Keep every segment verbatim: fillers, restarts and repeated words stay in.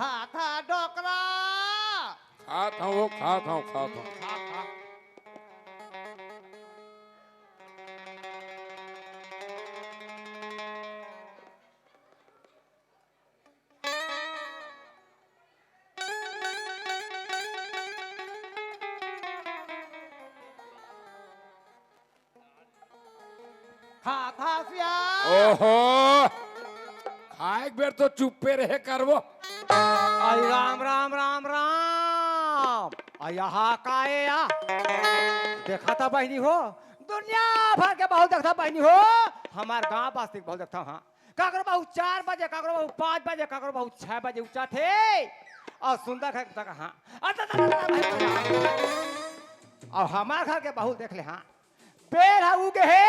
खा, खा, डोकरा। खात हंव, खात हंव, खात हंव। खा, खा। खा, खा, सिया। ओहो, खाए के बेर तो चुप्पे रहे करबो। अरे राम, राम, राम, राम। अरे, यहाँ का ए या? देखा था बहिनी हो, दुनिया भर के बहू देखा था बहिनी हो, हमार गांव बस्ती के बहू देखा था, हाँ। काकरो बहू चार बजे, काकरो बहू पाँच बजे, काकरो बहू छह बजे उठथे अउ सुंदर खाए तक, हाँ। अ, त, त, त, त, भाई, अउ हमार घर के बहू देख ले, हाँ। बेर ह उगे हे,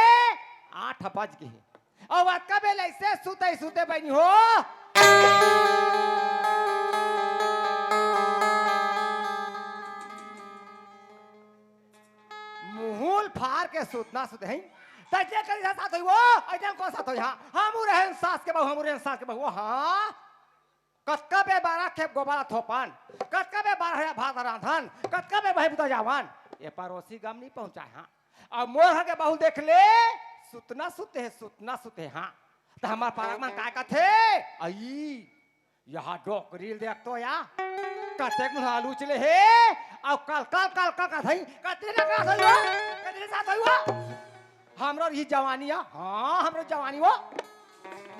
आठ बज गे हे। अउ अतका बेर अइसे सुते, सुते बहिनी हो। मुहूं ल फार के सुतना सुते हंव। तइसने करिस साथ होही वो, अइसन कोन साथ होही, हाँ। हमू रहेन सास के बहू, हमू रहेन सास के बहू, हाँ। कतका बेर बारह खेप गोबर ल थोपन, कतका बेर बारह भात रांधन, कतका बेर बही बुता जावन। ए परोसी गम नइ पहुंचाय, हाँ। अब मोर घर के बहू देख ले, सुतना सुते हे, सुतना सुते हे, हाँ। त हमार पारा के मन काय कथे? अई, यहाँ डोकरी ल देख तो या, कतेक मुहा लूच ले हे, अउ कल, कल, कल, कल, कल, कल, कल, कल, कल, कल, कल, कल, कल, कल, कल, कल, कल, हमरो ही जवानी आ, हाँ, हमरो जवानी वो।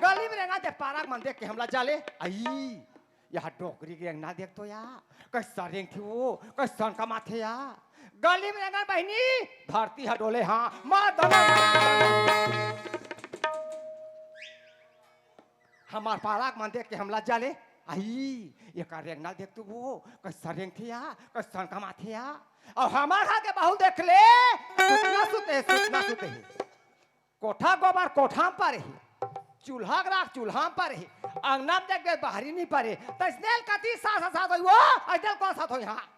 गली में रेंगथे, पारा के मन देख के हमला जले। अई, यहाँ डोकरी के रेंगना देख तो या, कइसन रेंगथे वो, कइसन कमाथे या। गली में रेंगन बहिनी, धरती ह डोले, हाँ, मार दबा। हमार पारा के मन देख के हमला जले। अई, एकर रेंगना देख तो वो, कइसन रेंगथे या, कइसन कमाथे या। अउ हमार घर के बहू देख ले, सुतना सुते हे, सुतना सुते हे। कोठा गोबर कोठा म परे हे, चूल्हा के राख चूल्हा म परे हे, अंगना म देख के बाहरी नइ परे। तइसने ल कथे सास साथ होही वो, अइसन कोन साथ होही, हाँ।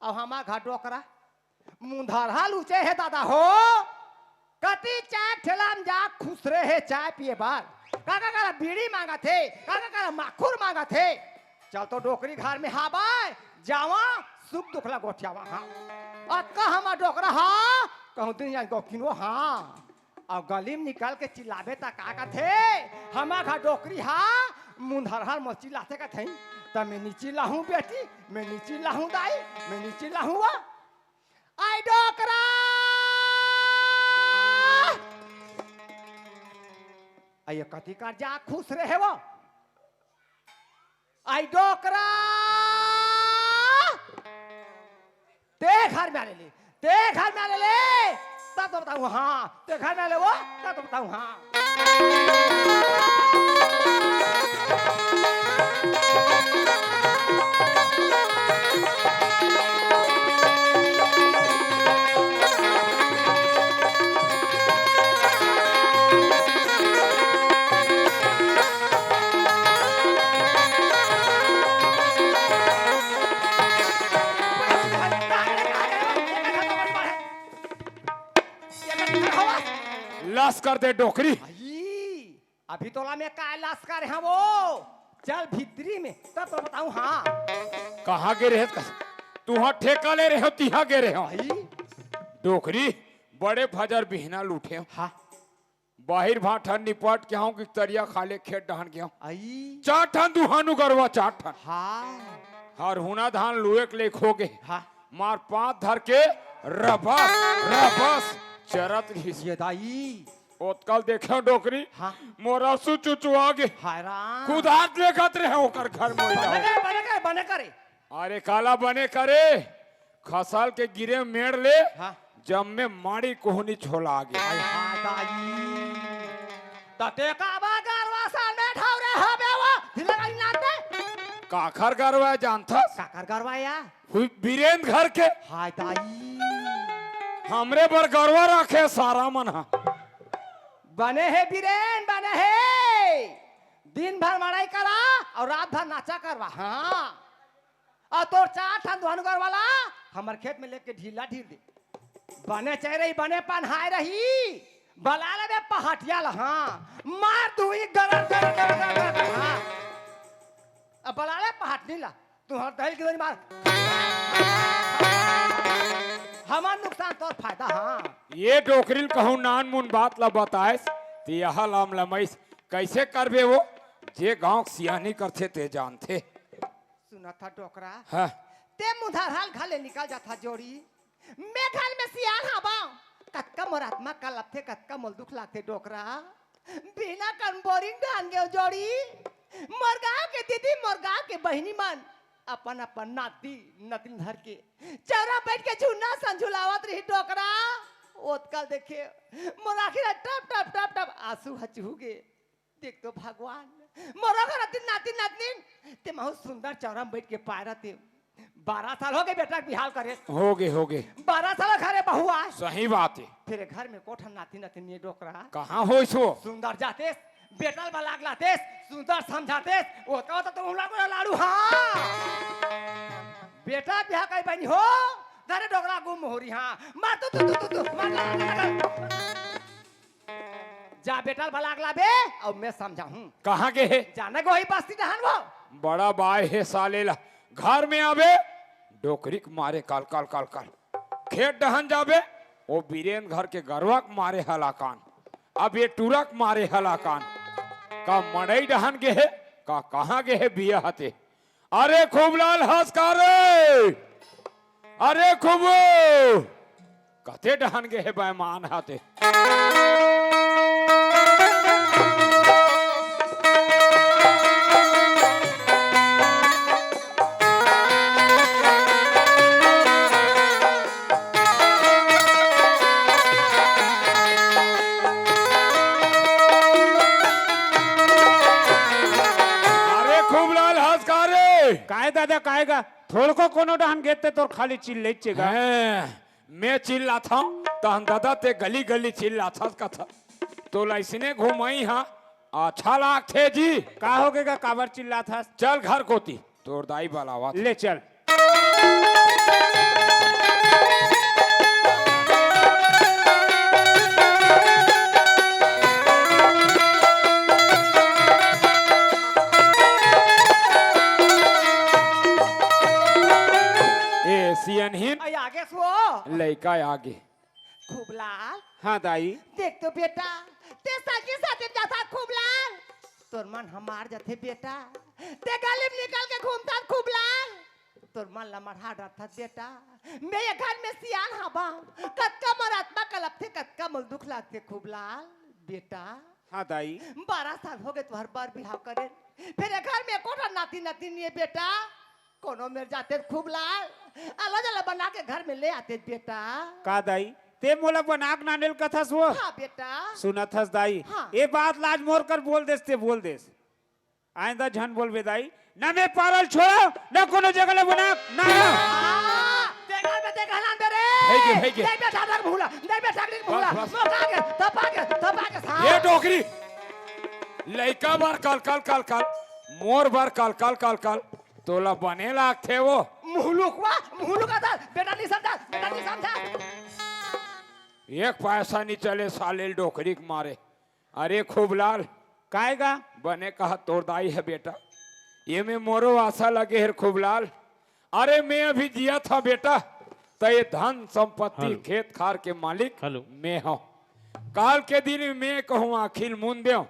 अउ हमार घर डोकरा, मुंधरहा लूचे हे दादा हो। कथे चाय ठेला म जा खुसरे हे चाय पिए बर। काकर करा बीड़ी मांगथे, काकर करा माखुर मांगथे। चल तो डोकरी घर में हावय, जावा सुख दुख ला गोठियावा, हाँ। अतका हमार डोकरा, हाँ, कहूं दिन जान गोकिन वो, हाँ। अउ गली म निकल के चिल्लाबे त का कथे? हमार घर डोकरी हा मुंधरहा ल मोर चिल्लाथे कथे। त मैं नइ चिल्लाहूं बेटी, मैं नइ चिल्लाहूं दाई, मैं नइ चिल्लाहूं वो। अई डोकरा! अई कती कर जा खुसरे हे वो। अई डोकरा! ते घर में आ ले ले, ते घर में आ ले ले, तब तो बताऊं, हाँ, ते घर में आ ले वो, तब तो बताऊं, हाँ। लस कर दे डोकरी। अभी तोला मैं काय लस करे हंव वो? चल भीतरी में, तब तो बताऊं, हाँ। कहाँ गे रहे? तुहां ठेका ले रहे हो, तिहां गे रहे हो। अई। डोकरी, बड़े भजर बिहना ल उठे हंव। हाँ। बाहिर भाठन निपट के हंव कि तरिया खाले खेत डहन गे हंव। अई। चार ठन दुहानू गरवा, चार ठन। हाँ। हरहुना धान लुए के लेख हो गे। हाँ। मार पांत धर के रबस, रबस चरत रहिस। ये दाई। ओतका ल देखेंव डोकरी, हाँ। मोर आंसू चुचुआ गे। हाय राम। खुद हाथ लेगत रहे ओकर घर मोइला। बने करे, बने करे, बने करे। अरे काला बने करे, खसल के गिरे मेड़ ले, हाँ। जम्मे माड़ी कोहनी छोला गे। हाय, हाय, दाई। त ते काबर गरवा साल में ठौरे हबे वो, ढीला गाड़ी लान दे। काखर गरवा जानथस? काखर गरवा या? हुई बीरेन घर के। हाय दाई। हमरे बर गरवा राखे सारा मन हा। बने हे बीरेन, बने हे। दिन भर मड़ई करा अउ रात भर नाचा करवा। हाँ। अउ तोर चार ठन दुहानू गरवा ला हमर खेत में लेके ढीला ढील दे। बने चरही, बने पनहाय रही। बला लेबे पहाटिया ला, हाँ। मार दुई गरर, गरर, गरर, गरर, गरर, हाँ। अब बला ले पहाट टीला, तुंहर दही के दही मार। हमर नुकसान तोर फायदा, हाँ। ये डोकरी ल कहूँ नानमुन बात ला बताएस, त यह लमलमइस। कइसे करबे वो? जे गाँव के सियानी करथे, ते जानथे। सुनत हा डोकरा, हाँ। ते मुंह धरहा ल घर ले निकल जाथा जोड़ी, मैं घर में सियान हावंव। कतका मोर आत्मा कलपथे, कतका मोर दुख लागथे डोकरा। बिना कन बोरिंग डहन गेंव जोड़ी। मोर गांव के दीदी, मोर गांव के बहिनी मन अपन अपन नाती नतिन धर के चौरा बइठ के झुन्ना सन झुलावत रही डोकरा। ओतका ल देखे मोर आँखी ल टप टप टप टप आंसू ह चुहू गे। देख तो भगवान, मोरो घर अतिन नातिन नातनिन, ते महू सुंदर चौरा म बइठ के पाय रहते। बारह साल होगे बेटा के बिहाव करे। होगे, होगे। बारह साल घरे बहुआ। सही बात हे। फेर घर में कोठा नातिन नातिन ये डोकरा। कहाँ होइस वो? सुंदर जातेस, बेटा ल बलाग लातेस, सुंदर समझातेस, ओतका ओतका तो उला को लाड़ू, हाँ। बेटा के बिहाव कई बनी हो, धरे डोकरा गुम होरी, हाँ। मार तू, तू, तू, तू, तू, मार, मार, मार, मार। जा बेटा ल बलाग लाबे, अउ मैं समझाहूँ। कहाँ गे हे? जाने गे होही बस्ती डहन वो। बड़ा बाय हे साले ला। घर में आबे, डोकरी के मारे कल, कल, कल, कल। खेत डहन जाबे, वो बीरेन घर के गरवा के मारे हलाकान। अब ये टूरा के मारे हलाकान। का मड़ई डहन गे हे, का कहाँ गे हे बिया हते। अरे खूबलाल हंस का रे, अरे खूबू, कते डहन गे हे बेईमान हा ते। अरे खूबलाल हंस का रे। काय दादा, काय गा? थोड़को कोनो डहन गेते तोर खाली चिल्लइचे गा। हैं, मैं चिल्लाथंव, तहन दादा ते गली गली चिल्लाथस कथस। तोला अइसने घुमई हा अच्छा लागथे जी। का होगे गा, काबर चिल्लाथस? चल घर कोती, तोर दाई बलावत। ले चल। ए सियनहीन, अई आगे सो। लइका आगे। खूबलाल। हाँ दाई। देख तो बेटा, ते साइकिल साथे जाथा खूबलाल। तोर मन हमार जाथे बेटा। ते गली में निकल के घूमथा खूबलाल। तोर मन ला मढ़ा डरथा बेटा। मैं ये घर में सियान हावंव। कतका मोर आत्मा कलपथे, कतका मोर दुख लागथे खूबलाल। बेटा। हाँ दाई। बारह साल होगे तुंहर बर बिहाव करे। फेर ये घर में एको ठन नाती नतिन नइ हे बेटा। कोनो मेर जाते खूबलाल, अलग-अलग बना के घर में ले आते बेटा। का दाई, ते मोला बना के नाने ल कथस वो? हाँ बेटा। सुनत हस दाई, हाँ। ए बात ला आज मोर कर बोल देस ते बोल देस। आइंदा झन बोलबे दाई, ना मैं पारा ल छोड़ंव, ना कोनो जगह ले बना, ना, ना। आ, ते घर में ते कहलान दे रे। भइगे, भइगे। देख बे ठाडा के भूला, देख बे ठाडा के भूला। बस, बस। मोटा के, तपा के, तपा के, हाँ। ये डोकरी, लइका बर कल, कल, कल, कल, मोर बर कल, कल, कल, कल। तोला बने लागथे वो। मुहलुकवा, मुहलुका था, बेटा नहीं समझा, बेटा नहीं समझा। एक पैसा नहीं चले साले डोकरी के मारे। अरे खूबलाल। काय गा? बने कहा तोर दाई हे बेटा, ये में मोरो आसा लगे हे खूबलाल। अरे मैं अभी जियत हंव बेटा, त ये धन संपत्ति हेलो। खेत खार के मालिक हेलो। मैं हंव। काल के दिन में कहूँ आँखी ल मूंद देंव,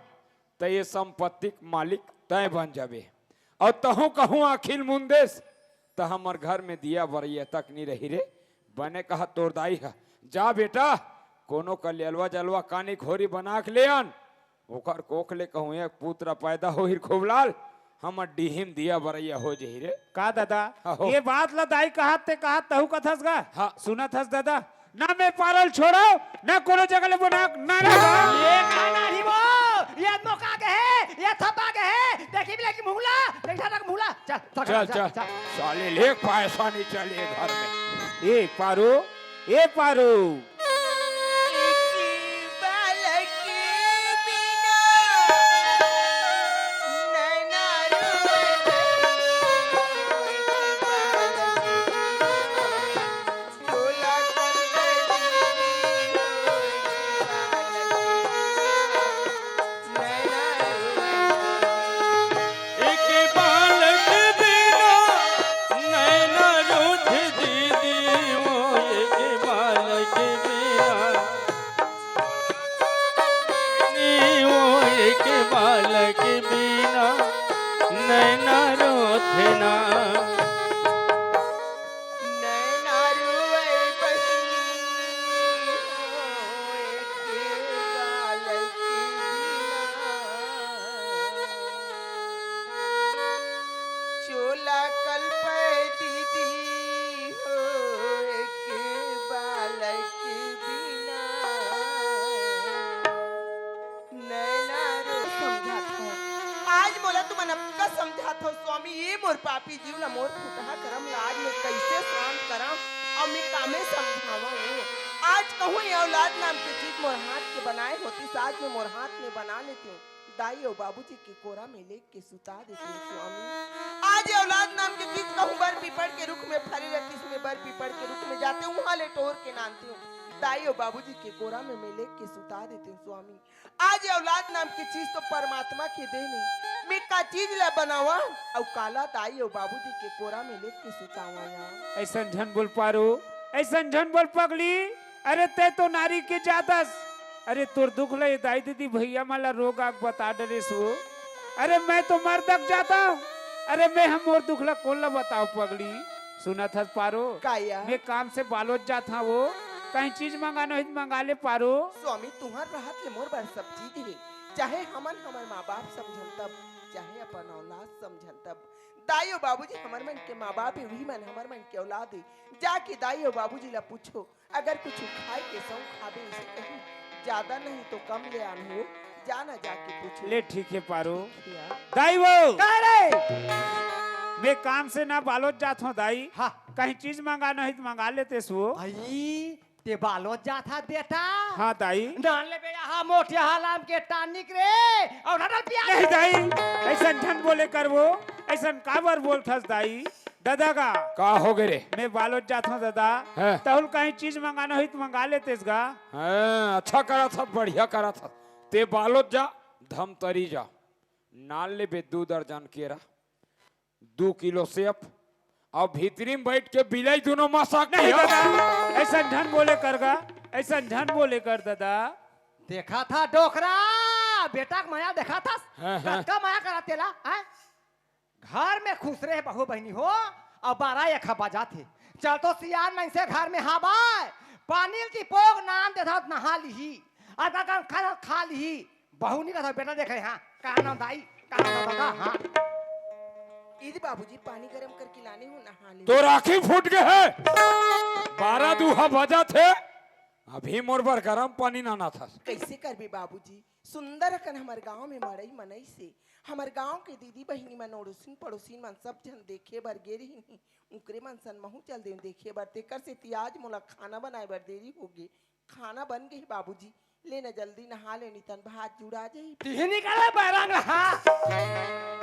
त ये संपत्ति के मालिक तैं बन जाबे। अउ तहूँ कहूँ आँखी ल मूंद देस, त हमर घर में दिया बरइया तक नी रही रे। बने कहा तोर दाई ह, जा बेटा, कोनो कर ले अलवा जलवा कानी घोरी बना के ले आन, ओकर कोख ले कहूँ एक पुत्र पैदा होही खूबलाल, हमर डीही म दिया बरइया हो जही रे। का दादा, हाँ, हो। ये बात ला दाई कहत ते कहत तहूँ कथस गा? हाँ। सुनत हस दादा, ना मैं पारा ल छोड़ंव, ना कोनो जगह ले बना, ना, ना, ना। ये का नारी वो? ये मोका के हे, ये थपा के हे। देखी भी लेकिन मुहला, देखा तक मुहला। चल, चल, चल, चल, चल, चल। चल। साले ले पैसा नहीं चले घर में। ए पारो, ए पारो। हे ना। नैना रोवै बहिनी हो, एक बालक बिना। चोला कलपै दीदी हो, एक बालक बिना। नैना रो समझात हो। आज मोला तुमन अतका समझात हो स्वामी, ये मोर पापी जीव ला, मोर फुटहा करम ला आज मैं कइसे शांत करंव अउ मैं कामे समझावंव। आज कहूँ ये औलाद नाम के चीज मोर हाथ के बनाए होतिस, आज मैं मोर हाथ में बना लेतेंव। दाई अउ बाबूजी के कोरा में लेके सुता देतेंव स्वामी। आज ये औलाद नाम के चीज कहूँ बर पीपड़ के रुख में फरे रहतिस, मैं बर पीपड़ के रुख में जातेंव, उहाँ ले टोर के लानतेंव। दाई अउ बाबूजी के कोरा में मैं लेके सुता देतेंव स्वामी। आज ये औलाद नाम के चीज तो परमात्मा के देन हे। मैं का चीज ला बनावंव अउ काला दाई अउ बाबूजी के कोरा में लेके सुतावंव यार। अइसन झन बोल पारो, अइसन झन बोल पगली। अरे तैं तो नारी के जात हस। अरे तोर दुख ला ये दाई दीदी भइया मन ला रोग आग बता डरेस वो। अरे मैं तो मरद के जात हंव। अरे मैं हा मोर दुख ला कोन ला बतावंव पगली। सुनत हस पारो? का या? मैं काम से बालोद जात हंव वो। कहीं चीज मंगाना होही त मंगा ले पारो। स्वामी, तुंहर रहत ले मोर बर सब चीज हे। चाहे हमन हमर माँ बाप समझन तब, चाहे अपन औलाद समझन तब। दाई अउ बाबूजी हमर मन के माँ बाप हे, उही मन हमर मन के औलाद हे। जाके दाई अउ बाबूजी ला पूछो, अगर कुछ खाए के शौक हावे, उसे कहीं ज्यादा नहीं तो कम ले आन हो, जाना जाके पूछो। ले ठीक हे पारो। या। दाई वो! का रे? मैं काम से ना बालोद जात हंव दाई। हाँ। कहीं चीज मंगाना होही त मंगा लेतेस वो। अई, तैं बालोद जात हस बेटा? हाँ दाई। नान ले बे, यहाँ मोटिया हलाम के टानिक रे, अउ हटल पिया। नहीं दाई, अइसन झन बोले कर वो, अइसन काबर बोलथस दाई? ददा गा। का होगे रे? मैं बालोद जात हंव ददा। हाँ। तहूं ल कहीं चीज मंगाना होही त मंगा लेतेस गा। हाँ, अच्छा करत हस, बढ़िया करत हस। तैं बालोद जा, धमतरी जा। नान ले बे दू दर्जन केरा, दू किलो सेब, अउ भीतरी में बइठ के बिलई दूनों मसक नहीं दिया। ददा, अइसन झन बोले कर गा, अइसन झन बोले कर ददा। देखत हस डोकरा, बेटा के मया देखत हस? हाँ, हाँ। कतका मया करत तेला, हैं? घर में खुसरे हे बहू बहिनी हो, अउ बारह एक बजत हे। चल तो सियान मनसे घर में हावय, पानी ल टिपोक नान देथंव त नहा लिही, अउ का का खाना खा लिही। बहू नइ कथस, बेटा देखे, हाँ, का नाम दाई, का नाम दादा, हाँ। इदी बाबूजी, पानी गरम करके लाने हंव, नहा ले। तोर आँखी फूट गे हे, बारह दू ह बजत हे, अभी मोर बर गरम पानी लानथस। कइसे करबे बाबूजी, सुंदर अकन हमर गांव में मड़ई मनई से, हमर गांव के दीदी बहिनी मन, अड़ोसिन पड़ोसिन मन सब झन देखे बर गे रिहिन, उंकरे मन सन महूं चल देंव देखे बर, तेकर सेती आज मोला खाना बनाए बर देरी होगे। खाना बन गे हे बाबूजी, ले न जल्दी नहा ले, नितन भात जुड़ा जाही। तिही निकले बैरंग, हाँ।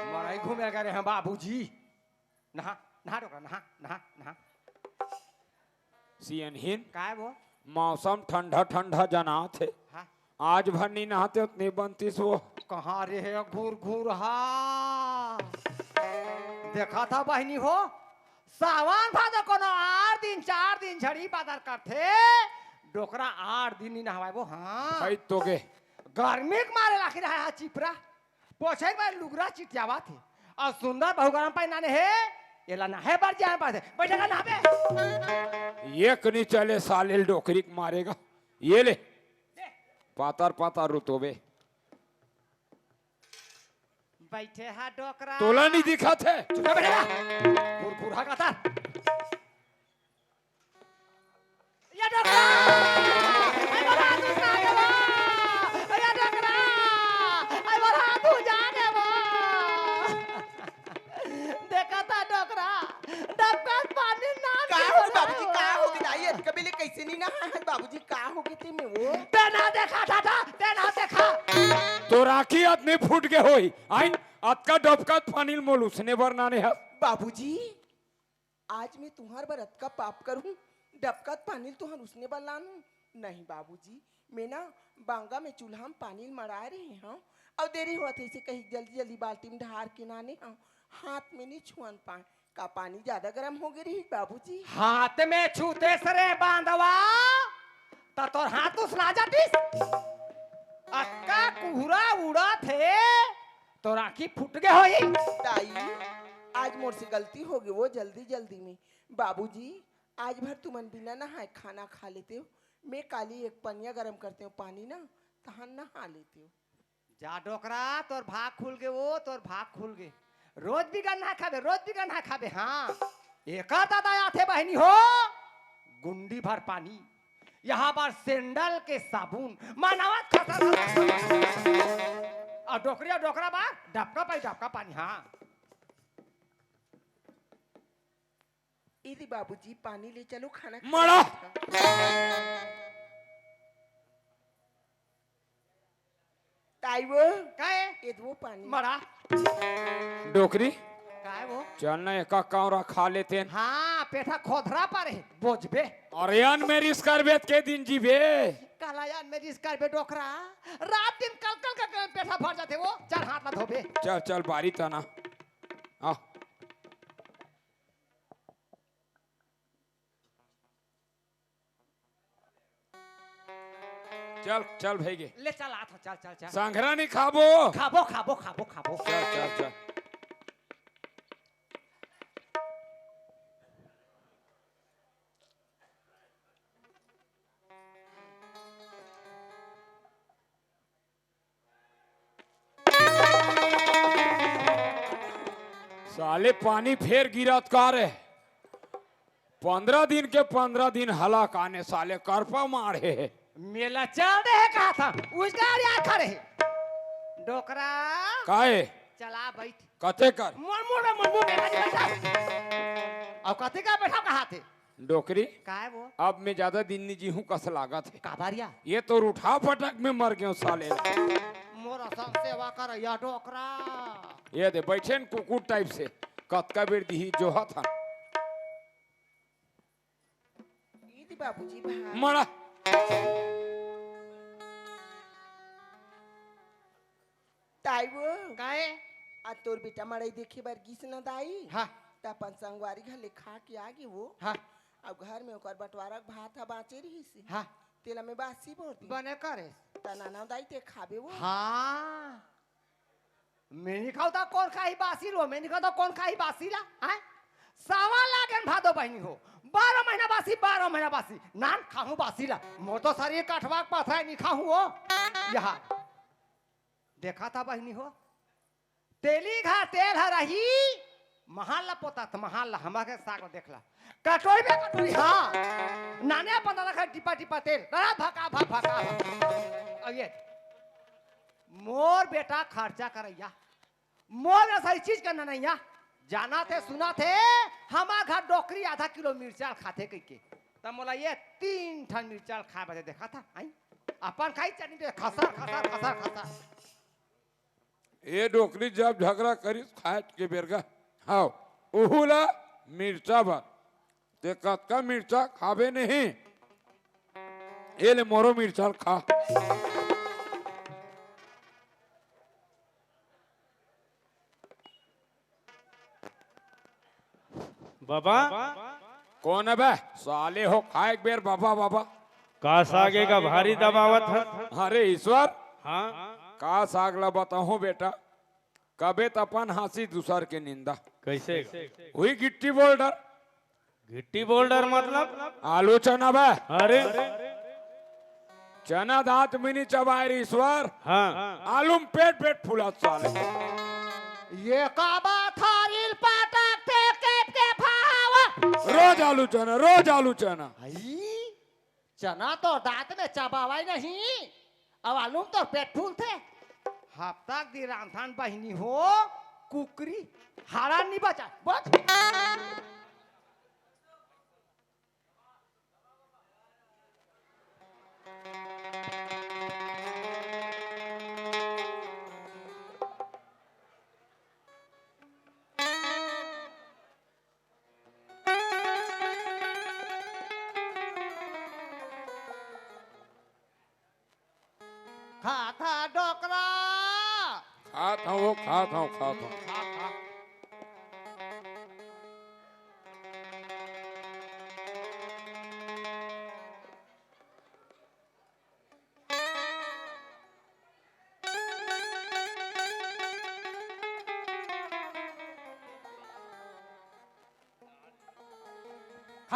मड़ई घूमे गे रेहेंव बाबूजी। नहा, नहा डोकरा, नहा, नहा, नहा। सियनहिन, काय वो? मौसम ठंडा ठंडा जनात हे। हाँ। आज भर नी नहातेंव त नी बनतिस वो। कहाँ रे हे घुरघुरहा? देखत हस बहिनी हो, सावन भादो कोनो आठ दिन, चार दिन झड़ी बादर करथे, डोकरा आठ दिन नी नहवाय वो, हाँ। भाई तो गे। गर्मी के मारे लाखी रहा हे चिपरा, पोछे के मारे लुगरा चिटियावत हे, अउ सुंदर बहू गरम पानी लाने हे, एला नहाए बर जाए बर हे, बइठे का नहाबे। एक नी चले साले ल डोकरी के मारे गा, ये ले, दे। पातर पातर रुतोबे। बइठे हस डोकरा। तोला नी दिखत हे? चुप रह बेटा। घुरघुरहा कथस। ये डोकरा! ए बड़ा तू कहाँ गे वो? ए डोकरा! ए बड़ा तू जा गे वो? देखत हस डोकरा, डबकत पानी ल नान का हो बाबूजी, का हो दाई, अतका बेले कइसे नी नहाय हस बाबूजी, का होगे तेमे वो? तैं ना देखा दादा, तैं ना देखा। तोर आँखी अतनी फूट गे होही, आइन अतका डबकत पानी ल मोला उसने बर लाने हस। बाबूजी, आज मैं तुंहर बर अतका पाप करहूं, डबकत पानी ल तुंहर उसने बर लानहूं? नहीं बाबूजी, मैं ना बांगा में चूल्हा में पानी ल मड़ाय रेहे हंव, अउ देरी होवत हे अइसे कहिके जल्दी जल्दी बाल्टी में ढार के लाने हंव, हाथ में नी छुअन पाएंव। का पानी जादा गरम होगे रिहिस बाबूजी? हाथ में छूतेस रे बांधवा, त तोर हाथ उसना जातिस। अतका कुहरा उड़त हे, तोर आँखी फूट गे होही। दाई, आज मोर से गलती होगे वो, जल्दी जल्दी में। बाबूजी, आज भर तुमन बिना नहाए खाना खा लेतेव। मैं काली एक पनिया गरम करतेव पानी ना, तहां नहा लेतेव। जा डोकरा, तोर भाग खुल गे वो, तोर भाग खुल गे। रोज बिगन नहा खाबे, रोज बिगन नहा खाबे। हां, एकर दादा आथे बहिनी हो, गुंडी भर पानी, यहां बार सैंडल के साबुन, मानवत खतर खतर। अउ डोकरी अउ डोकरा बार डबका पाई, डबका पानी। हां। इदी बाबूजी, पानी ले चलो, खाना खा मड़ा। लेगा। ताई वो, काहे? ये दो पानी। मड़ा। डोकरी। काहे वो? चल ना, एका कांवरा खा लेतेन। हां, पेठा खोधरा पर हे, बोझबे। अरे यार, मेरी इस करबे के दिन जीबे। काला यार, मेरी इस करबे डोकरा। रात दिन कल कल का पेठा भर जाथे वो। चल, हाथ ला धोबे। चल, चल, बारी तना। आ। चल, चल भइगे। ले चल, आत हो, चल, चल, चल। संघरा नहीं खाबो। खाबो, खाबो, खाबो, खाबो। चल, चल, चल। साले पानी फेर गिरत का रे? पंद्रह दिन के पंद्रह दिन हला काने साले करपा मारे हे। मेला चल दे हे कहा था, उसका यार खड़े हे। डोकरा। काहे? चला बैठ। कते कर? मोर, मोर, मोर, मोर, मेला जी बैठा। अउ कते का बैठा कहा थे? डोकरी, काय वो? अब मैं ज्यादा दिन नहीं जीहूं कस लागत हे। काबर या? ये तो उठा पटक में मर गयो साले। मोर असन सेवा कर या डोकरा। ये दे बैठे न कुकुर टाइप से, कतका बेर दिही जोहत हन। ई दे बाबूजी भात। मड़ा। ताई वो, काहे? आज तोर बेटा मड़ई देखे बर गिस न दाई। हाँ। त अपन संगवारी घर ले खा के आ गे वो। हाँ। अब घर में ओकर बंटवारा के भात ह बाँचे रिहिस हे। हाँ। तेला मैं बासी बोल दी। बने करे। त नाना दाई ते खाबे वो। हाँ। मैं नहीं खाऊं त कोन खाही बासी लो, मैं नहीं खाऊं त कोन खाही बासी ला, हैं? सावन लागेन भादो बहिनी हो, बारह महीना बासी, बारह महीना बासी, नान खाहूं बासी ला, मोर तो शरीर कठवा के पथरा नहीं खाहूं वो। यहाँ देखा था बहिनी हो, तेली घा तेल ह रही, महाल ला पोता त महाल ला, हमार के साग ला देख ला। कटोरी में कटोरी, हाँ। नाने अपन दादा खा टिपा टिपा तेल, दादा भका भक भका भक। अब ये, मोर बेटा खर्चा करैया, मोर बेटा सही चीज करना नहीं है। जाना थे, सुना थे, हमार घर डोकरी आधा किलो मिर्चा खाथे कह के। तब मोला ये तीन ठन मिर्चा खाए बजे देखा था, आई? अपन खाई चटनी पे खसर, खसर, खसर, खसर। ए डोकरी जब झगड़ा करिस खाए के बेरगा, हाव, उहू ला मिर्चा बर। ते कतका मिर्चा खाबे नहीं, ए ले मोरो मिर्चा ल खा। बाबा। कोन हे बे? साले हो खाए एक बेर बाबा, बाबा। का सागे का भारी दबावत हस? अरे ईश्वर। हाँ। का साग ला बताहूँ बेटा, कबे त अपन हाँसी दूसर के निंदा। कैसे? हुई गिट्टी बोल्डर। गिट्टी बोल्डर मतलब? आलू चना बे। अरे। चना दांत में नहीं चबाए रे ईश्वर। हाँ। आलू में पेट पेट फुला साले। ये का बात हारिल पाटक थे के के भाव। रोज आलू चना, रोज आलू चना। हई, चना तो दांत में चबावाई नहीं, अब आलू में तो पेट फूलथे। हफ्ता के दिन रांधन बहिनी हो, कुकरी हाड़ा नहीं बचा, बच। खाता डोकरा। खात हूँ, खात हूँ, खात हूँ। खा, खा।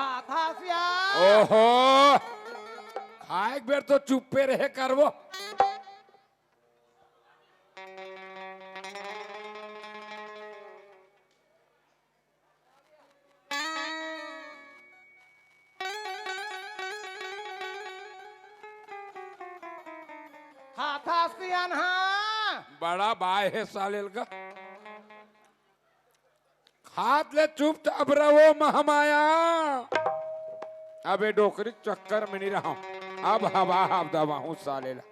ओहो, खाए के बेर तो चुप्पे रहे करबो। हाथा सियान हा। बड़ा बाय हे साले ल का। खात ले चुपचाप रहो महमाया। अब ए डोकरी के चक्कर में नहीं रहा। अब हवा हवा दवा हूँ साले ला।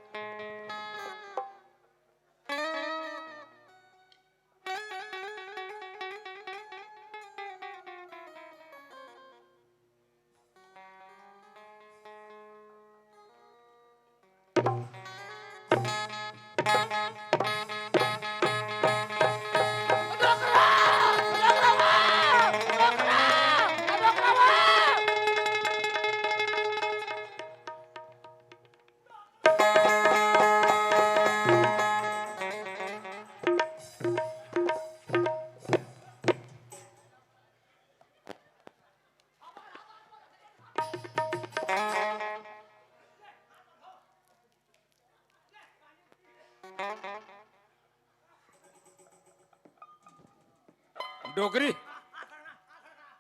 डोकरी,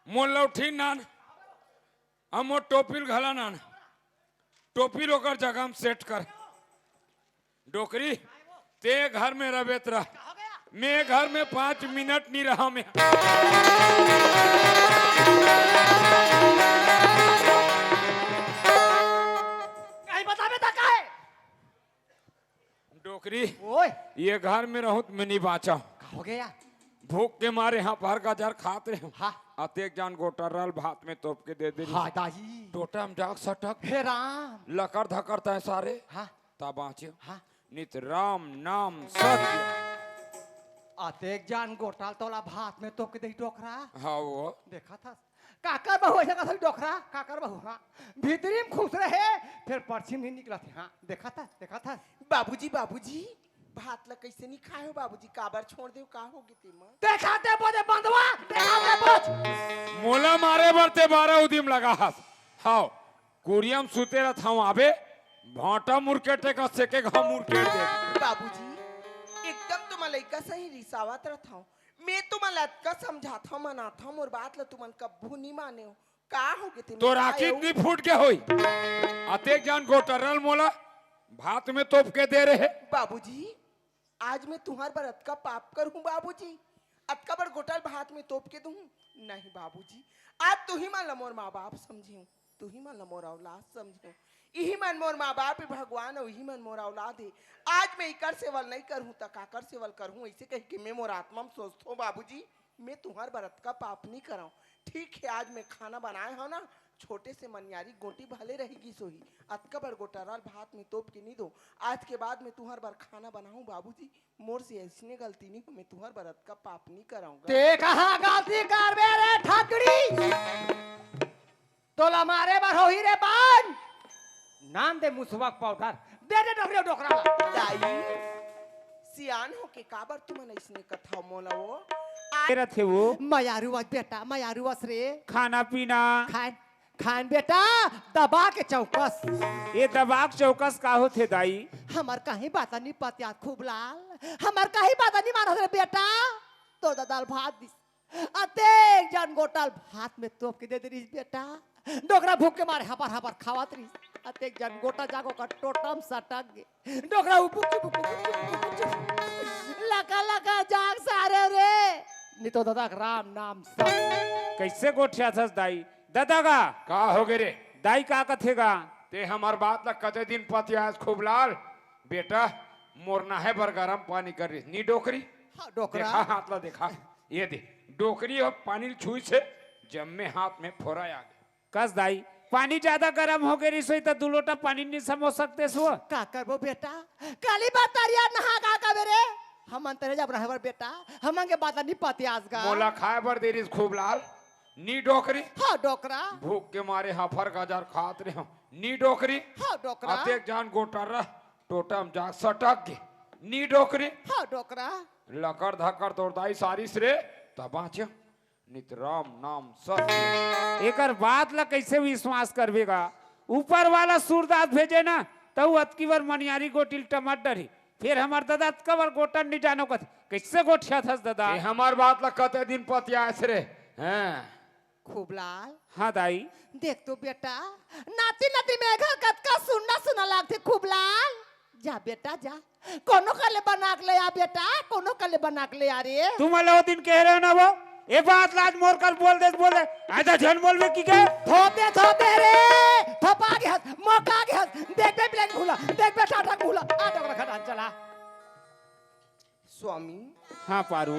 मोर लौठी नान, अउ मोर टोपी ल घला नान। टोपी ल ओकर जगह में सेट कर। डोकरी, ते घर में रबे त रह, मैं घर में पाँच मिनट नहीं रहा मैं। कहीं बताबे त काहे? डोकरी, ओए। ये घर में रहूं त मैं नहीं बांचा। का हो गया? भूख के मारे हफर गजर खात रहे हूं। हाँ। अतेक जान गोटरल भात में तोप के दे दे रही। हाँ, दाई। टोटा में जाग सटक। हे राम। लकर धकर तय सारे। हाँ। ता बांचे। हाँ। नित राम नाम सत्य। अतेक जान गोटरल तोला भात में तोप के दे डोकरा। हाँ वो। देखा था। काकर बहू ऐसा कसम डोकरा, काकर बहू, हाँ। भीतरी में खुश रहे, फिर परछी में नहीं निकलत हे, हाँ। देखा था, देखा था। बाबूजी, बाबूजी, भात ला कैसे नहीं खाए हो बाबूजी? काबर छोड़ दे हो, का हो गे तेमा? देखा ते बोझ बंदवा, देखा ते बोझ। मोला मारे बर ते बारह उदिम लगा हस। हाव, कुरिया म सुते रहत हंव आबे, भांटा मुरकेटे का सेके घाव मुरकेट दे। बाबूजी, एकदम तुम लइका सही रिसावत रहत हंव। मैं तुमन ला अतका समझात हंव, मनात हंव, मोर बात ला तुमन कभू नहीं माने हो। का हो गे ते? तोर आँखी नहीं फूट गे होई। अतेक जान गोटरल मोला भात में तोप के दे रहे। बाबूजी, आज मैं तुहर बर अतका पाप करूं बाबूजी? अतका बड़ गोटरल भात में तोप के दूं? नहीं बाबूजी, आज तुही मन ला मोर माँ बाप समझेंव, तुही मन ला मोर औलाद समझेंव। इही मन मोर माँ बाप हे भगवान, अउ इही मन मोर औलाद हे। आज मैं इकर सेवा ल नहीं करहूं त काकर सेवा ल करहूं, ऐसे कहि के मैं मोर आत्मा में सोचथों बाबूजी। मैं तुहर बर अतका पाप नहीं करंव। ठीक हे, आज मैं खाना बनाए हंव ना, छोटे से मनियारी गोटी भले रहि गिस होही, अतका बड़ गोटरल भात में तोप के नहीं दो। आज के बाद मैं तुहर बर खाना बनाहूं बाबूजी, मोर से अइसने गलती नहीं हो, मैं तुहर बर अतका पाप नहीं करंव गा। ते कहाँ गलती करबे रे ठकड़ी? तोला मारे बर होही रे बान। नान दे मुसवा के पाउडर। दे दे डोकरी डोकरा ला। दाई, सियान होके काबर तुमन अइसने कथव मोला वो? आ- के रथे वो? मयारू अस बेटा, मयारू अस रे। खाना पीना? खान, खान बेटा, दबा के चौकस। ये दबा के चौकस का होथे दाई? हमर कहीं बात नहीं पतियात खूब लाल, हमर कहीं बात नहीं मानत रे बेटा। तोर दादा ल भात दिस, अतेक जान गोटरल भात में तोप के दे दे रहिस बेटा। डोकरा भूख के मारे हबर हबर खावत रहिस। अतेक जान गोटरल जाग ओकर टोटा म सटक गे। डोकरा उपुक चुप, उपुक चुप, उपुक चुप। लका लका जाग सारे रे। नहीं तो दादा के राम नाम सत्य। कैसे गोठियाथस दाई? दादा गा। का हो गे रे? दाई का कथे गा? ते हमर बात ला कते दिन पतियास खूब लाल। बेटा, मोर नहाए बर गरम पानी कर रहिस। नी डोकरी? हाँ, डोकरा। देखा हाथ ला देखा। ये दे, डोकरी अउ पानी ल छुइस हे, जम्मे हाथ में फोरा आ गे। कस दाई, पानी ज्यादा गरम हो गे रहिस होही त दू लोटा पानी नी समो सकतेस वो। का करबो बेटा, काली बात तरिया नहा का का बेरे, हमन तरे जब रहबर बेटा, हमन के बात नी पतियास गा। मोला खाए बर दे रहिस खूब लाल, नी डोकरी। हाँ डोकरा। भूख के मारे हफर गजर खात रहे हंव, नी डोकरी। हाँ डोकरा। अतेक जान गोटरल टोटा म जा सटक गे, नी डोकरी। हाँ डोकरा। लकर धकर तोर दाई सारिस रे, त बांचे। नित राम नाम सत्य। एकर बात ला कइसे विश्वास करबे गा? ऊपर वाला सूरदास भेजे ना, त ऊ अतकी बर मनियारी गोटी ल टमट डरही। फेर हमर ददा अतका बर गोटन नइ जानो कथे। कइसे गोठियाथस ददा? ए हमर बात ला कते दिन पतियास रे? हैं? खूबलाल। हाँ दाई। देख तो बेटा, नाती नाती में घर कतका सुन्ना सुन्ना लागथे खूबलाल। जा बेटा जा, कोनो कले बना के ले आ बेटा, कोनो कले बना के ले आ रे। तुमन ला ओ दिन कहे रहेंव ना वो, ए बात ला आज मोर कर बोल दे, बोल दे। आजा झन बोलबे कि के? थोपे थोपे रे, थोपा गे हस, मोका गे हस, देखबे प्लेन भूला, देखबे टाटा भूला, आ डोकरा खटान चला। स्वामी, हाँ पारू।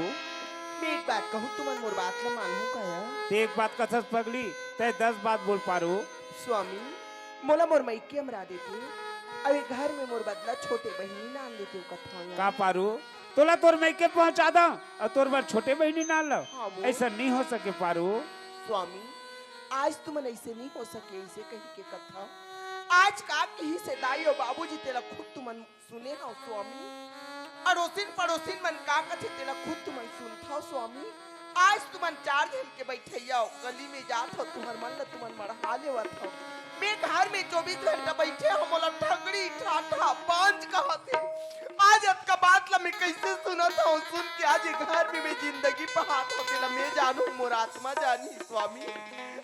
मैं एक बात कहूँ, तुमन मोर बात ला मानहू का या? ते एक बात कथस पगली, ते दस बात बोल पारू। स्वामी, मोला मोर मइके अमरा देते, अउ ए घर में मोर बदला छोटे बहिनी नान लेते कथौं या। का पारू? तोला तोर मइके पहुंचा दंव अउ तोर बर छोटे बहिनी नान लव? हाँ वो। अइसन नइ हो सके पारू। स्वामी, आज तुमन अइसे नइ हो सके, अइसे कहि के कथौं। आज का किहिसे दाई अउ बाबूजी तेला खुद तुमन सुने हव स्वामी, अड़ोसिन पड़ोसिन मन का कथे तेला खुद तुमन सुनथव स्वामी। आज तुमन चार झन के बइठइया अव, गली में जात हव, तुंहर मन ल तुमन मड़हा लेवत हव। मैं घर में चौबीस घंटा बइठे हव, मोला ठगड़ी, ठाठा, बांझ कहत हे। आज अतका बात ल मैं कइसे सुनत हव? सुन के आज ए घर में मैं जिंदगी पहात हव, तेला मैं जानहूं, मोर आत्मा जानही स्वामी।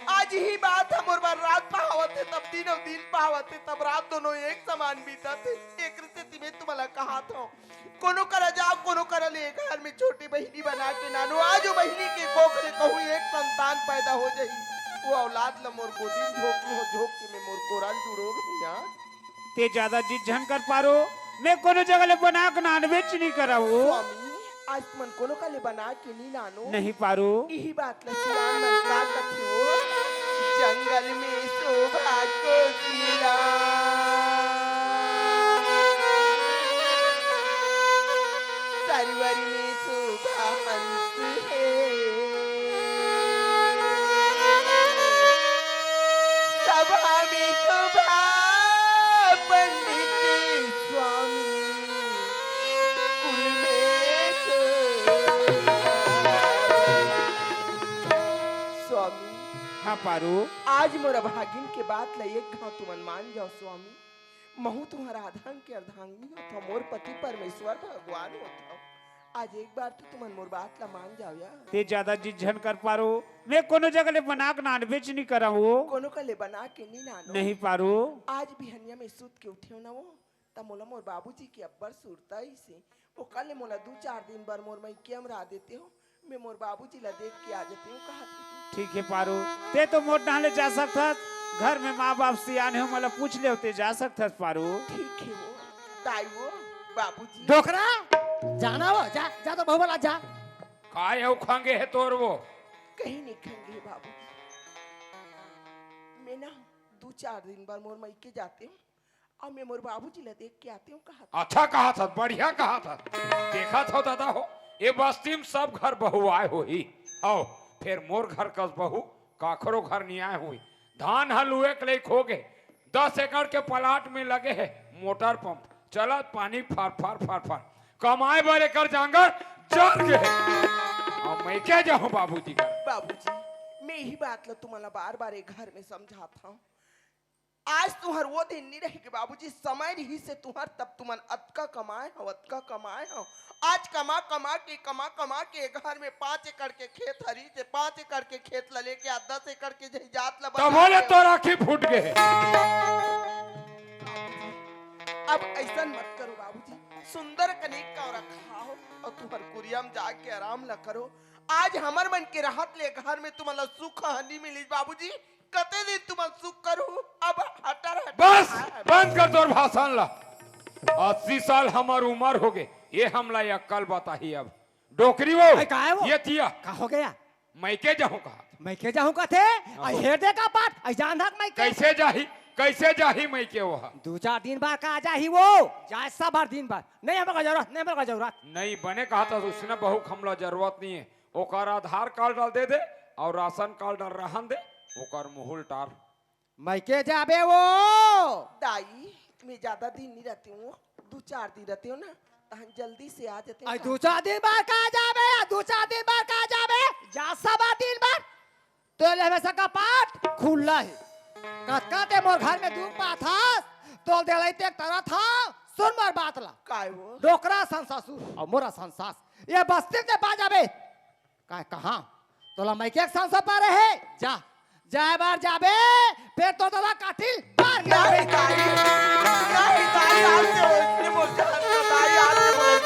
आज इही बात ह मोर बर रात पहावत हे, तब दिन अउ दिन पहावत हे, तब रात दोनों एक समान बीतत हे। एकर सेती मैं तुमन ला कहत हव, कोनो करा जाव, कोनो करा ले, घर में छोटी बहिनी बना के नानो। आज ओ बहिनी के कोख ले कहूं एक संतान पैदा हो जाही, ओ औलाद ला मोर गोदी में झोंकहूं, झोंक के मैं मोर कोरा ल जुड़ोहूं यार। ते जादा जिद झन कर पारो, मैं कोनो जगह ले बना के नानबेच नइ करंव। स्वामी, आज तुमन कोनो करा ले बना के नइ नानो। नहीं पारो। इही बात ला सियान मन का कथे वो, जंगल में शोभा कोकिला, सरवर में शोभा हंस हे, सभा में शोभा पंडित स्वामी, कुल में शोभा। स्वामी, हाँ पारू। आज मोर अभागिन के बात ल एक घांव तुमन मान जाव स्वामी। महूं तुंहर आधांग के अर्धांगिनी होथंव, मोर पति परमेश्वर भगवान होथंव। आज एक बार तो तुमन मोर बात ल मान जाव यार। ते जादा जिद झन कर पारो, मैं कोनो जगह ले बना के नानबेच नइ करंव वो। कोनो करा ले बना के नइ नानो। नहीं पारो। आज बिहनिया में सुत के उठेंव ना वो, त मोला मोर बाबूजी के अब्बड़ सुरता आइसे। ओकर ले मोला दू चार दिन बर मोर मइके अमरा देते हो, मैं मोर बाबूजी ला देख के आ जाते हो, कहत हे। ठीक हे पारू, ते तो मोर डहन ले जा सकथस, घर में माँ बाप सियान हे, मोला पूछ ले, ते जा सकथस पारू। ठीक हे वो, दाई वो, बाबूजी। डोकरा, जाना वो, जा, जा तो बहू वाला जा। काय अउ खंगे हे तोर वो? कहीं नहीं खंगे हे बाबूजी, मैं ना दू चार दिन बर मोर मइके जाते हो, अब मैं मोर बाबूजी ला देख के आते हो, कहत। अच्छा कहत हस, बढ़िया कहत हस। देखत हो दादा हो, ए बस्ती में सब घर बहुआय होही। हव, फेर मोर घर कस बहू काखरो घर नइ आय होही। धान ह लुए के लइक हो गे, दस एकड़ के प्लाट में लगे हे मोटर पंप, चलत पानी फर फर फर फर। कमाए बर एकर जांगर जर गे हे। अब मैं के जाहूं बाबूजी घर? बाबूजी, मैं इही बात ला तुमन ला बार बार ए घर में समझात हंव। आज तुंहर वो दिन नइ रहिगे बाबूजी, समय रिहिसे तुंहर, तब तुमन अतका कमाए हव, अतका कमाए हव। आज कमा कमा के, कमा कमा के घर में पाँच एकड़ के खेत हरी से पाँच एकड़ के खेत ल लेके आ दस एकड़ के जइजात ल तभो ले बना तोर आँखी फूट गे हे। अब अइसन मत करो बाबूजी, सुंदर कनिक कौरा खाओ अउ तुंहर कुरिया म जाके आराम ल करो। आज हमर मन के रहत ले घर में तुमन ल सुख ह नइ मिलिस बाबूजी, कते दिन तुमन सुख करहू? अब हटर हटर बस, बंद कर तोर भाषण ला। अस्सी साल हमर उमर हो गे, ए हमला अक्कल बताही अब। डोकरी वो, अरे, का हे वो? ए तिया। का हो गे? मइके जाहूं कहा। मइके जाहूं कथे? हाँ। अउ हेर दे का पाट, अइ जान धक मइके। कइसे जाही, कइसे जाही मइके वो? दू चार दिन बर का जाही वो? जाय सब हर दिन बर। नहीं हमर का जरूरत, नहीं हमर का जरूरत। नहीं बने कहा था उसने बहू हमला जरूरत नइ हे। ओकर आधार कार्ड ल दे दे अउ राशन कार्ड ल रहन दे, ओकर मुहूं ल टार। मइके जाबे वो। दाई, मैं जादा दिन नइ रहतेंव, दू चार दिन रहतेंव ना, तहन जल्दी से आ जते आज का। दू चार दिन बर का जाबे, आज दू चार दिन बर का जाबे, जा सवा दिन बर। तो ले हमेशा कपाट खुल्ला हे। कतका ते मोर घर में दुख पाथस, तोल देलई ते तरत हंव, सुन मोर बात ला। काय वो? डोकरा सन ससुर अउ मोरा सन सास, ये बस्ती के पा जाबे। काय कहां? तोला मइके के संसा पारे हे, जा। जाय बर जाबे, फेर तो तोला काटिल मार के नहीं, आबे। नहीं, नहीं, नहीं, आज के बोलते, बोलते, आज के, नहीं, आज के बोलते,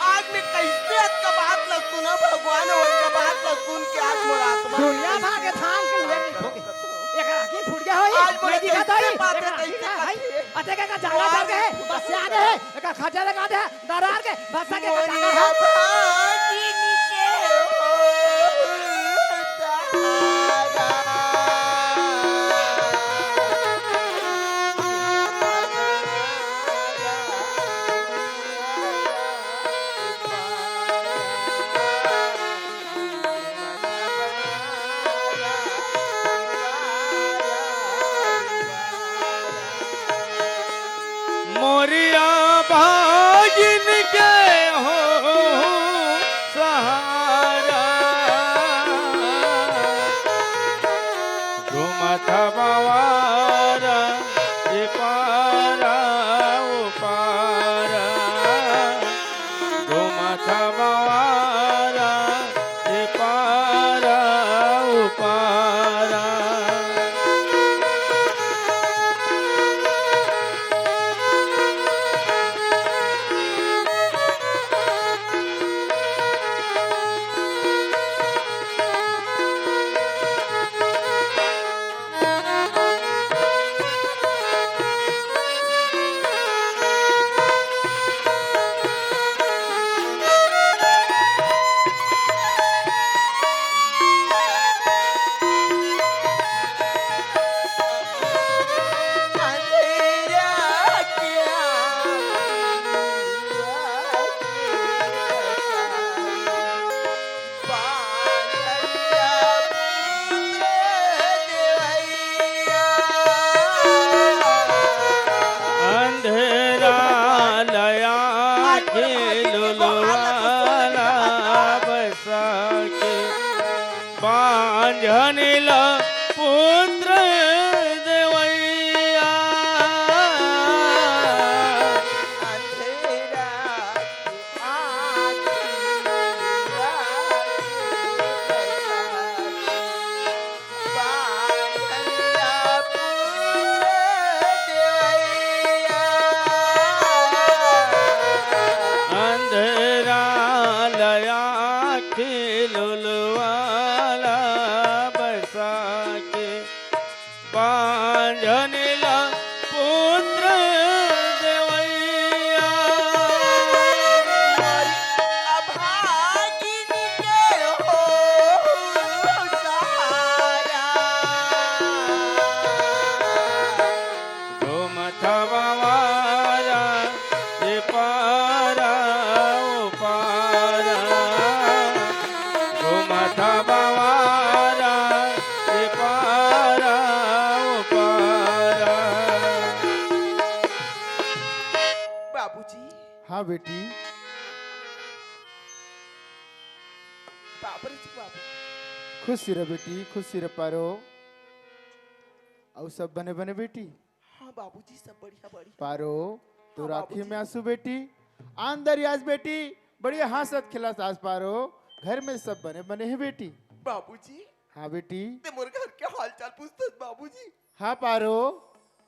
आज मैं कैसे अतका बात ला सुना भगवान, अउ अतका बात ला सुन के आज मोर आत्मा दुनिया भर के धान के उड़े नहीं ठोके। एकर आँखी फूट गया होई, आज बोले नहीं दिखा कैसे होई, बात है, एकर आँखी कैसे ना है, बात है? अते का, का जाना डर गए, बस याद है, एकर खर्चा लगा दे, दरार के, बस के मोरी काका हो। भागिन के हो तारा। मोरिया भागिन के हो सहारा, घूमत बवारा, ए पारा, ओ पारा। घूमत बवारा, ए पारा, ओ पारा। अंधेरा लया के लुलवाला बसा के, बांझन ला पुत्र देवैया। अंधेरा अंधेरा लया के लुलवाला बसा के, बांझन ला पुत्र देवैया। अभागिन के हो सहारा। घूमत बवारा, ए पारा, ओ पारा। घूमत बवारा, ए पारा, ओ पारा। बाबूजी। हाँ बेटी। बाबरे जी बाबू। खुशी रह बेटी, खुशी रह पारो। अउ सब बने बने बेटी? हाँ बाबूजी, सब बढ़िया, बढ़िया। पारो, तोर हाँ आँखी बाबूजी। में आंसू बेटी, आन दरियास बेटी, बढ़िया हंसत खेलत आस पारो, घर में सब बने बने हे बेटी। बाबूजी। हाँ बेटी। ते मोर घर के हाल चाल पूछतस बाबूजी। हाँ पारो।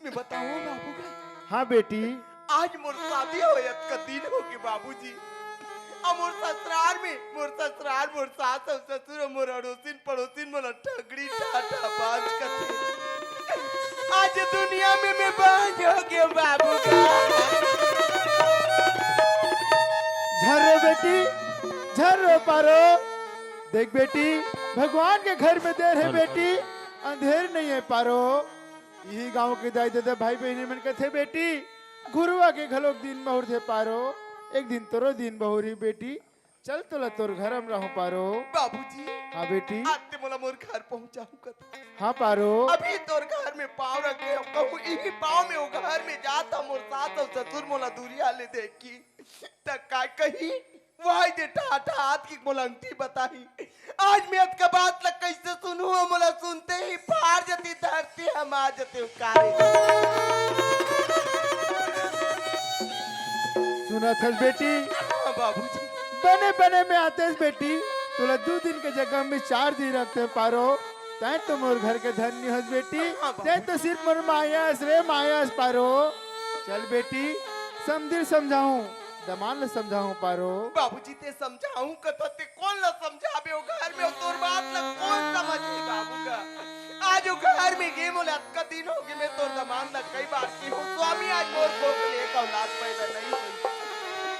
मैं बताऊं बाबू का? हाँ बेटी। आज मोर शादी होय अतका दिन होगे बाबूजी। अउ मोर ससुरार में, मोर ससुरार, मोर सास अउ ससुर अउ मोर अड़ोसिन पड़ोसिन मोला ठगड़ी ठाठा बांझ कथे। आज दुनिया में मैं बांझ होगे बाबू का। झर्रो बेटी, झर्रो पारो। देख बेटी, भगवान के घर में देर हे बेटी, अंधेर नहीं हे पारो। इही गांव के दाई ददा भाई बहिनी मन कथे बेटी, घुरवा के घलोक दिन बहुरथे पारो, एक दिन तोरो दिन बहुरही बेटी। चल तोला तोर घर म रहूं पारो। बाबूजी। हाँ बेटी। आज ते मोला मोर घर पहुंचाहू कत। हाँ पारो। अभी तोर घर में पाँव रखे हंव, कहूं इही पाँव में वो घर में जात हंव, मोर सास अउ ससुर मोला दूरिहा ले देखही, त का कही? वाई दे ठाठा हाथ की मोला अंगठी बताही। आज मैं अतका बात ला कइसे सुनहूं? मोला सुनते ही फार जती धरती हमार जती उकारे। सुनत हस बेटी? हाँ बाबूजी। बने बने में आतेस बेटी, तोला दू दिन के जगह में चार दिन रखते पारो। तैं तो मोर घर के धन नी हस बेटी, हाँ बाबू। तैं तो सिर्फ मोर माया हस रे, माया हस पारो। चल बेटी, समधी ल समझाहूं, दमांद ल समझाहूं पारो। बाबूजी, ते समझाहूं कथस ते कोन ला समझाबे? ओ घर में तोर बात ला कोन समझही बाबू गा? आज ओ घर में गे मोला अतका दिन होगे, मैं तोर दमांद ला कई बार केहेंव, स्वामी, आज मोर कोख ले एक औलाद पैदा नइ होइस।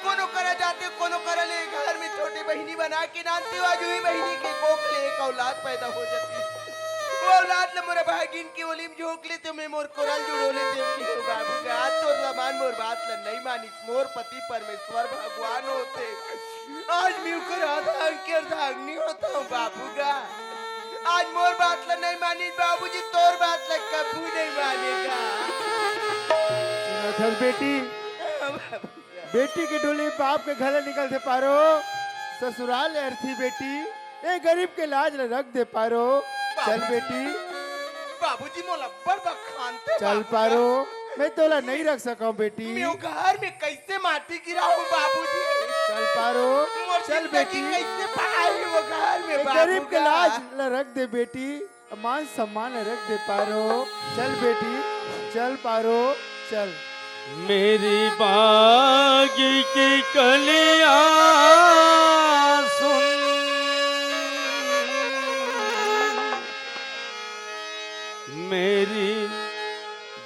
कोनो करा जातेंव, कोनो करा ले घर में छोटे बहिनी बना के नानतेंव, आज उही बहिनी के कोख ले एक औलाद पैदा हो जातिस। ओ औलाद ला मोर भागिन के ओली म झोंक लेतेंव, मैं मोर कोरा ल जुड़ो लेतेंव, केहेंव बाबू गा, आज तोर दमांद मोर बात ला नइ मानिस। मोर पति परमेश्वर भगवान होथे। आज मैं ओकर अर्धांग के अर्धांगिनी होथंव बाबू गा। आज मोर बात ला नइ मानिस बाबूजी, तोर बात ला कभू नइ माने गा। सुनत हस बेटी? हाँ बाबू गा। बेटी के डोली बाप के घर ले निकलथे पारो, ससुराल अरथी बेटी। ए गरीब के लाज ला रख दे पारो। चल बाबूजी। बेटी। बाबूजी मोला बड़ बखानते चल बाबू गा। पारो, मैं तोला नइ रख सकंव बेटी। मैं ओ घर में कइसे माटी गिराहूं बाबूजी? चल पारो, मोर चल जिंदगी बेटी। कइसे पाही ओ घर में ए बाबू गरीब के गा? लाज ला रख दे बेटी, मान सम्मान ला रख दे पारो। चल बेटी, चल पारो, चल। मेरी बागी की कलियां सुन, मेरी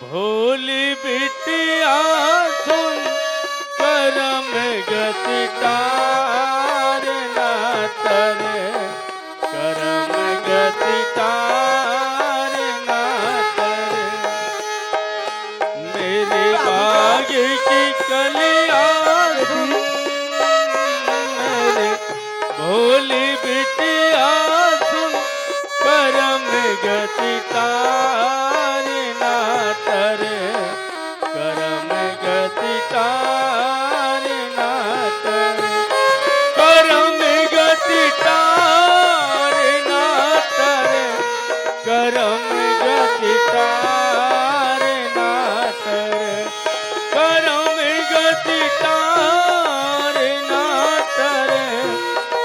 भोली बिटिया सुन, करम गति टार ना तर, करम गति टार ना तर। मेरे बाग की कलियां सुन, मेरे भोली बिटिया सुन, करम गति टार ना तर, करम गति टार ना तर, करम गति टार ना तर, करम गति टार ना तर, करम गति टार ना तर,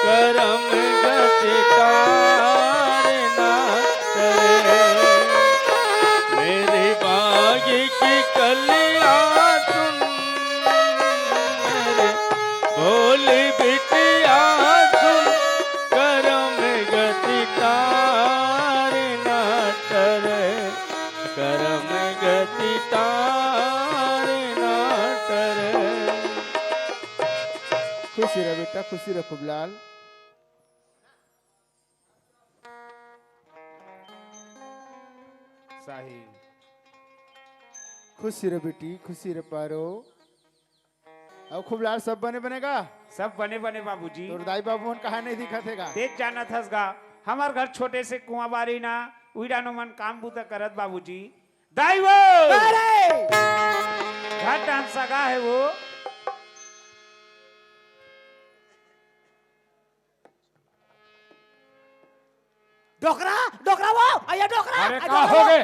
करम गति टार ना तर। मेरी बागी की कलियां सुन, मेरे भोली बिटिया सुन, करम गति टार ना तर, करम गति टार ना तर। खुशी रह बेटा, खुशी रह खूब लाल। साहिब। खुशी रह बेटी, खुशी रह पारो। अउ खूब लाल, सब बने बने गा? सब बने बने बाबूजी। तोर दाई बाबू मन कहाँ नइ दिखत हे गा? तेच जानत हस गा, हमर घर छोटे से कुआं बारी ना, उही डानो मन काम बूता करत बाबूजी। दाई वो! अरे! घर डान सगा हे वो। डोकरा, डोकरा वो, अइया डोकरा, अरे आ का डोकरा हो वो। गे?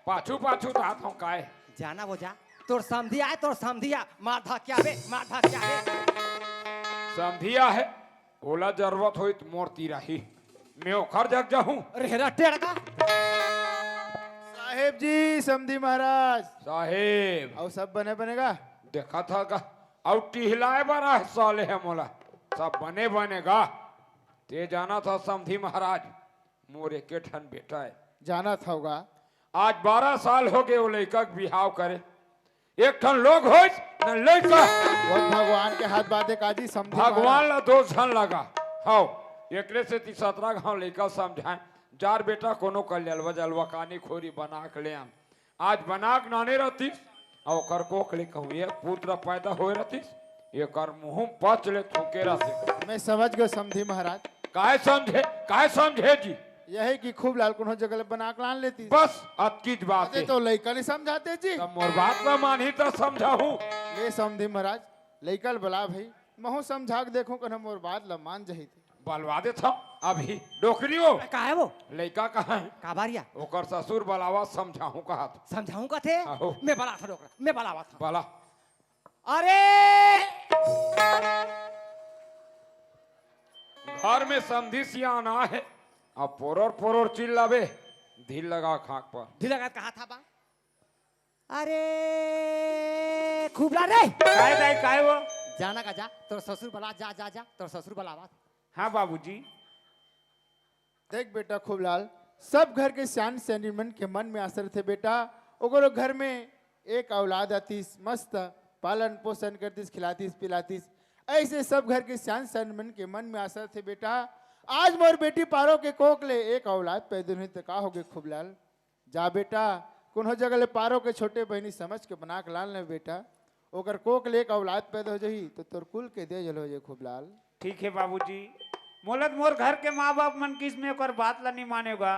पाछू पाछू तो आत हूँ काय? जाना वो जा, तोर समधिया हे, तोर समधिया, मार धाकिया बे, मार धाकिया बे। समधिया हे, ओला जरूरत होई त मोर तीर आही, मैं ओखर जग जाहूँ। रेहरा टेड़का। साहेब जी, समधी महाराज। साहेब। अउ सब बने बने गा? देखत हस गा, अउ टिहलाय बर आहे साले हे मोला, सब बने बने गा। ते जानत हस समधी महाराज, मोर एके ठन बेटा हे। जानत हव गा। आज बारह साल हो गे ओ लइका के बिहाव करे, एक ठन लोग होइस न लइका। वो भगवान के हाथ बाते काजी समधी भगवान महाराज। ला दोष झन लगा। हव, एकरे सेती सतरा घांव लइका समझाएं, जा रे बेटा कोनो करा ले अलवा जलवा कानी खोरी बना के ले आन। आज बना के नाने रहतिस, अउ ओकर कोख ले कहूँ एक पुत्र पैदा होए रहतिस, एकर मुंह पच ले थूके रहिथे। मैं समझ गेंव समधी महाराज। काय समझे, काय समझे जी? यही कि खूबलाल कोनो जगह ले बना के लान लेतिस। बस अतकीच बात अरे हे। तो लइका नइ समझाते जी। त मोर बात ला मानही त समझाहूं। ले समधी महाराज, लइका ल बला भई, महूं समझा के देखहूं, कोनो मोर बात ला मान जही ते। बलवा देथंव अभी। डोकरी हो। काय हे वो? लइका कहां हे? काबर या? ओकर ससुर बलावत, समझाहूं कहत। समझाहूं कथे? आहो। मैं बलाथंव डोकरा, मैं बलावत हंव। बला। अरे! घर में समधी सियान आहे, अब पोरोर पोरोर चिल्लाबे, ढील लगा खाक पर। ढील लगा कहा था बा? अरे, खूबलाल रे! काय दाई, काय वो? जाना का जा, तोर ससुर बला, जा, जा, जा, तोर ससुर बलावत। हां बाबूजी। देख बेटा खूबलाल, सब घर के सियान सियानी मन के मन में आसा रथे बेटा, ओकरो घर में एक औलाद आतिस, मस्त पालन पोषण करतिस, खिलातिस, पिलातिस, अइसे सब घर के सियान सियानी मन के मन में आसा रथे बेटा। आज मोर बेटी पारो के कोख ले एक औलाद पैदा नइ होइस त का होगे खूबलाल? जा बेटा, कोनो जगह ले पारो के छोटे बहिनी समझ के बना के लान ले बेटा, ओकर कोख ले एक औलाद पैदा हो जही, त तोर कुल के तेज हो जही खूबलाल। ठीक हे बाबूजी, मोला त मोर घर के माँ बाप मन किस में ओकर बात ला नइ मानेंव गा,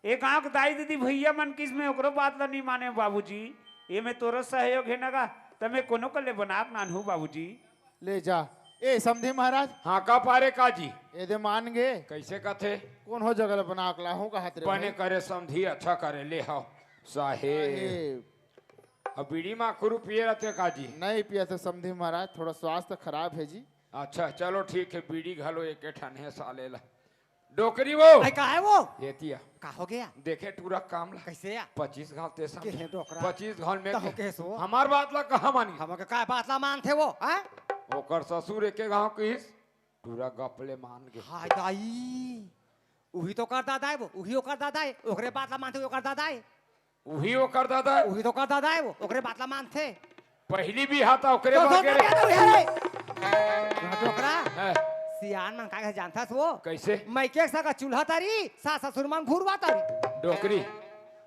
ए गांव के दाई दीदी भइया मन किस में ओकरो बात ला नइ मानेंव बाबूजी, ए में तोरो सहयोग हे न गा, त में कोनो कर ले बना के लानहूं बाबूजी। ले जा। ए, समधी महाराज। हां, का पारे का जी? ए दे मान गे। कइसे कथे? कोनो जगह ले बना के लाहूं कहत रे बने भाई। करे समधी, अच्छा करे, ले हव। साहेब। साहेब। अब बीड़ी माखुर पिए रहिथे का जी? नइ पियथंव समधी महाराज, थोड़ा स्वास्थ्य खराब हे जी। अच्छा, चलो ठीक हे, बीड़ी घलो एके ठन हे साले ला। डोकरी वो। अरे, का हे वो? एती आ। का होगे? देखे टूरा काम ला। कइसे या? पच्चीस घांव ते समझ। के हे डोकरा? पच्चीस घांव में त हो के। के सो? हमार बात ला कहां मानी? हमर के का बात ला मानथे वो, हैं? ओकर ससुर एके घांव किहिस, टूरा गप ले मान गे। हाय दाई, उही तो ओकर दादा हे वो, उही ओकर दादा हे, ओकरे बात ला मानथे ओकर दादा हे। उही ओकर दादा हे? उही तो ओकर दादा हे वो, ओकरे बात ला मानथे। पहिली बिहा त ओकरे तो बर तो गे रे। तो उहे रे। डोकरा, हैं। सियान मन का कहे जानथस वो? कइसे? मइके के सगा चूल्हा तरी, सास ससुर मन घुरवा तरी। डोकरी,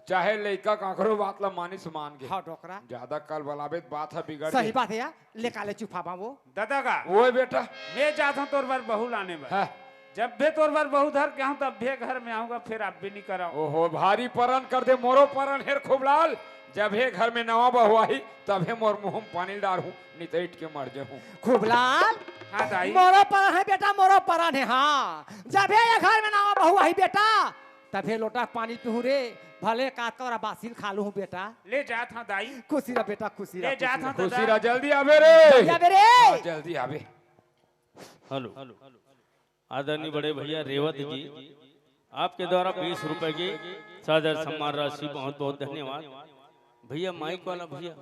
चाहे लइका काकरो बात ला मानिस मान गे। हां डोकरा। जादा कल बलाबे त बात ह बिगड़ सही गे। बात हे यार, ले का ले चुपाबा वो। दादा का? ओए बेटा। मैं जाथंव तोर बर बहू लाने बर। हां। जब भी तोर बर बहू धर के आहूं, तब भी घर में आहूं गा, फेर अब भी नइ करंव। ओहो, भारी परन कर दे, मोरो परन हे रे खूबलाल। जब हे घर में नवा बहू आही, तभे मोर मुंह में पानी डारहूं, नइ त अइंठ के मर जहूं। खूबलाल, हां दाई। मोरो परन हे बेटा, मोरो परन हे, हां। जब हे ये घर में नवा बहू आही बेटा, तभे लोटा पानी पीहूं रे, भले कात करा बासी ल खा लूहूं बेटा। ले जाथंव दाई। खुशी रह बेटा, खुशी रह, ले जाथंव दादा। खुशी रह, जल्दी आबे रे। जल्दी आबे रे। हां, जल्दी आबे। हेलो। आदरणीय बड़े भैया रेवत जी, आपके द्वारा बीस रुपए की सादर सम्मान राशि, बहुत बहुत धन्यवाद। भैया माइक वाला भैया,